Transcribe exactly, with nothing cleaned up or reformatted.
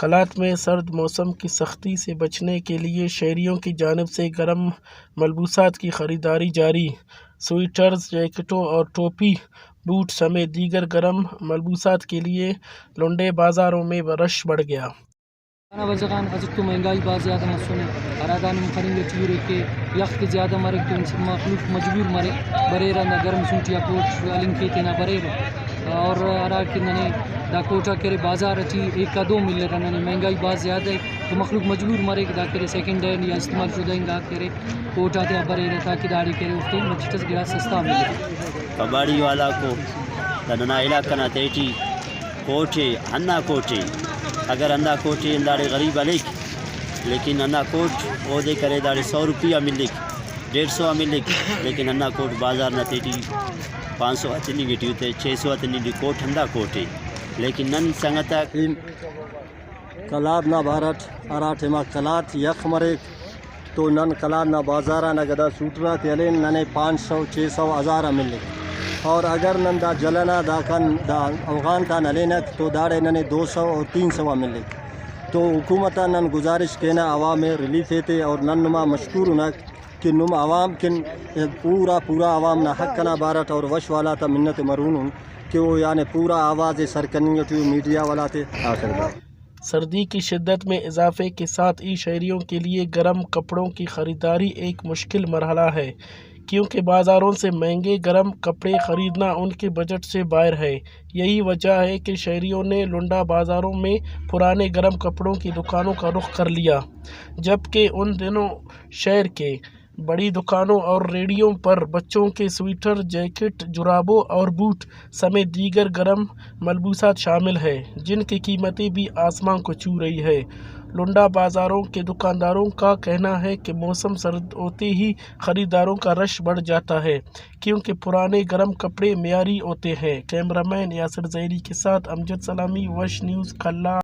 قلات میں سرد موسم کی سختی سے بچنے کے لیے شہریوں کی جانب سے گرم ملبوسات کی خریداری جاری۔ سویٹرز، جیکٹوں اور ٹوپی، بوٹ سمیت دیگر گرم ملبوسات کے لیے لنڈے بازاروں میں رش بڑھ گیا۔ دانا وجہ غان اسٹ تو مہنگائی بھاز زیادہ مسنے، ہرا دانا نم خننگ ٹی ارے کہ یخ کہ زیادہ مریک تو انس-، مخلوق مجبور مریک، بریرہ ہندا گرم سوٹ یا کوٹ ہلنگ کے تینا بریرہ۔ اور ہرا کہ ننے دا کوٹ آک ارے بازار ٹی ایک آ دو ملرہ، ننے مہنگائی بھاز زیادہ ء تو مخلوق مجبور مریک دا کہ ارے سیکنڈ ہینڈ یا استعمال شدہ انگا کہ ارے کوٹ آتیا بریرہ تاکہ داڑے کہ ارے اوفتے مچٹ ئس گڑاس سستا ملے۔ کباڑی والاکو، دا ننا علاقہ نا تہٹی کوٹ ء، ہندا کوٹ ء، اگر ہندا کوٹ ء ہنداڑے غریب ہلیک، لیکن ہندا کوٹ اودے کرے داڑے سو روپیہ ملیک، ڈیڑھ سو آ ملیک، لیکن ہندا کوٹ بازار نا تہٹی پانچ سو آ تننگ ٹی تے، چھ سو آ تننگ ٹی کوٹ ہندا کوٹ ء۔ لیکن نن سنگت آک قلات نا بارٹ، ہرا ٹائما قلات یخ مریک تو نن قلات نا بازار آن اگہ دا سوٹر آتے ہلین ننے پانچ سو، چھ سو، ہزار آ ملیک۔ اور اگر نن دا جلن آ داکان دا اوغان تان ہلینک تو داڑے ننے دو سو اور تین سو آ ملیک۔ تو حکومت آن نن گزارش کینہ عوام ریلیف ایتے اور نن نما مشکور انک کہ نم عوام کن پورا پورا عوام نا حق ئنا بارٹ اور وش والا تا منت مرونن کہ او یعنی پورا آواز ئے سر کننگ ٹی او میڈیا والا تے آخر دا۔ سردی کی شدت میں اضافے کے ساتھ ہی شہریوں کے لیے گرم کپڑوں کی خریداری ایک مشکل مرحلہ ہے، کیونکہ بازاروں سے مہنگے گرم کپڑے خریدنا ان کے بجٹ سے باہر ہے۔ یہی وجہ ہے کہ شہریوں نے لنڈا بازاروں میں پرانے گرم کپڑوں کی دکانوں کا رخ کر لیا، جبکہ ان دنوں شہر کے بڑی دکانوں اور ریڑھیوں پر بچوں کے سویٹر، جیکٹ، جرابوں اور بوٹ سمیت دیگر گرم ملبوسات شامل ہیں، جن کی قیمتیں بھی آسمان کو چھو رہی ہے۔ لنڈا بازاروں کے دکانداروں کا کہنا ہے کہ موسم سرد ہوتے ہی خریداروں کا رش بڑھ جاتا ہے، کیونکہ پرانے گرم کپڑے معیاری ہوتے ہیں۔ کیمرہ مین یاسر زہری کے ساتھ امجد سلامی، وش نیوز، کھلا۔